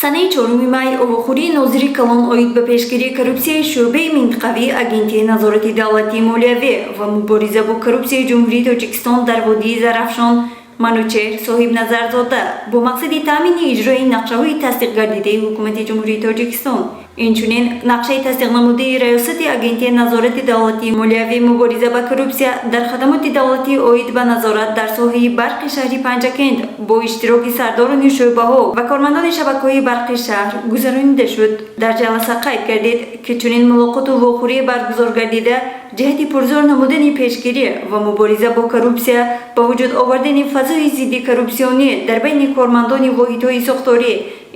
Санаи 4 май овохӯрии нозири калон оид ба пешгирии коррупсияи шӯъбаи минтақавии Агентии назорати давлатии молиявӣ ва мубориза бо коррупсияи Ҷумҳурии Тоҷикистон дар водии Зарафшон Манучеҳр Соҳибназарзода бо мақсади таъмини иҷрои нақшаҳои тасдиқгардидаи Ҳукумати Ҷумҳурии Тоҷикистон, инчунин нақшаи тасдиқнамудаи Раёсати Агентии назорати давлатии молиявӣ, мубориза ба коррупсия дар хадамоти давлатӣ оид ба назорат дар соҳаи барқи шаҳри Панҷакент бо иштироки сардорони шӯъбаҳо ва кормандони шабакаҳои барқи шаҳр гузаронида шуд. Дар ҷаласа қайд гардид, ки чунин мулоқоту вохӯрӣ баргузор гардида ҷиҳати пурзӯр намудани пешгирӣ ва мубориза бо коррупсия, ба вуҷуд овардани фазои зидди коррупсионӣ дар байни кормандони воҳидҳои сохторӣ,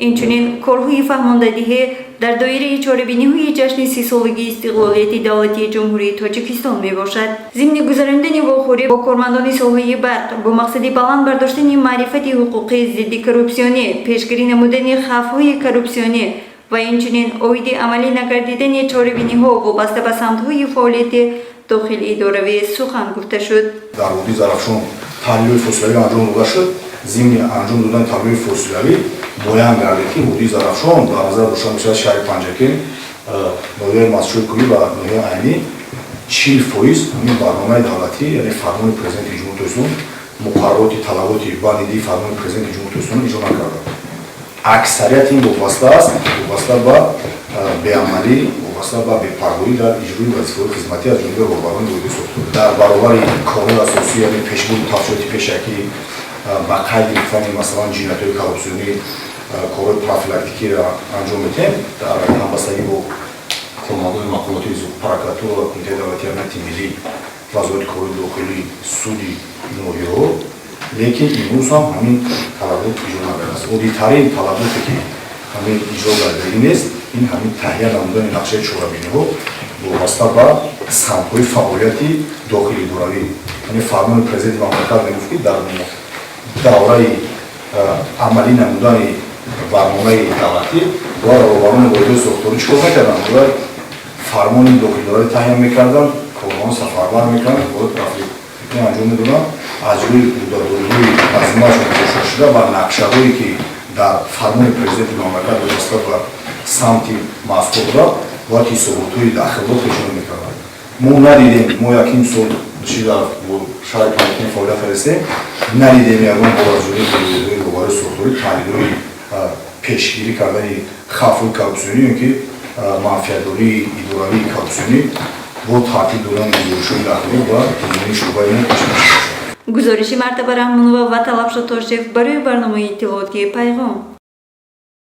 инчунин корҳои фаҳмондадиҳӣ дар доираи чорабиниҳои ҷашни 30-солагии истиқлолияти давлатии Ҷумҳурии Тоҷикистон мебошад. Зимни гузаронидани вохӯрӣ бо кормандони соҳаи барқ бо мақсади баланд бардоштани маърифати ҳуқуқии зидди коррупсионӣ, пешгирӣ намудани хавфҳои коррупсионӣ ва инчунин оиди амалӣ нагардидани чорабиниҳо вобаста ба самтҳои фаъолияти дохилиидоравӣ сухан гуфта шуд. Дар водии Зарафшон таҳлилҳои фосилавӣ анҷом дода шуд. Зимни анҷом додани таҳлилҳои фосилавӣ муайян гардид, ки водии Зарафшон, дар назар дошта мешавад шаҳри Панҷакент, ноҳияи Мастчои Кӯҳӣ ва ноҳияи Айнӣ, 40% ҳамин барномаи давлатӣ, яъне фармони Президенти Ҷумҳури Тоҷикистон, муқаррароти, талаботи банди фармони Президенти Ҷумҳури Тоҷикистон иҷро накарданд. Аксарияти ин вобаста аст, вобаста ба беамалӣ, вобаста ба бепарвоӣ дар иҷрои вазифаҳои хизматӣ аз ҷониби роҳбарони воҳиди сохторӣ. Дар баробари корҳои асосӣ, яъне пешбурди тафтишоти пешакӣ, ба қайд гирифтани, масалан, ҷиноятҳои коррупсионӣ, корҳои профилактикиро анҷом медиҳем дар ҳамбастагӣ бо кормандони мақомоти прокуратура ва Кумитаи давлатии амнияти миллӣ, Вазорати корҳои дохилӣ, суди ноҳияҳо. Лекин имрӯз ҳам ҳамин талабот иҷро нагардааст. Оддитарин талаботе, ки ҳамин иҷро гардагӣ нест, ин ҳамин таҳия намудани нақшаи чорабиниҳо вобаста ба самтҳои фаъолияти дохилидоравӣ. Яъне фармони Президенти мамлакат мегуфт, ки дар давраи амалӣ намудани барномаи давлатӣ бояд роҳбарони воҳидҳои сохторӣ чӣ кор мекарданд? Бояд фармони дохилидоравӣ таҳия мекарданд, кормандон сафарбар мекарданд, корҳои профилактикӣ анҷом медоданд. Аз рӯи ӯҳдадориҳои ба зиммаашон гузошта шуда ва нақшаҳое, ки дар фармони Президенти мамлакат вобаста ба самти мазкур буда, бояд ҳисоботҳои дахлдор пешниҳод мекарданд. Мо надидем. Мо яким сол чи дар шаҳри Панҷакент фаъолият кардастем, надидем ягон бор аз ҷониби роҳбарои сохторӣ таҳлилҳои пешгирӣ кардани хавфҳои коррупсионӣ ё ки манфиатдории идоравии коррупсионӣ бо тартиб додани гузоришҳои дахлдор ба умумии шӯъбаи мо пешниҳод шуда. Гузориши Мартаба Раҳмонова ва Талабшо Тошев барои барномаи иттилоотии «Пайғом».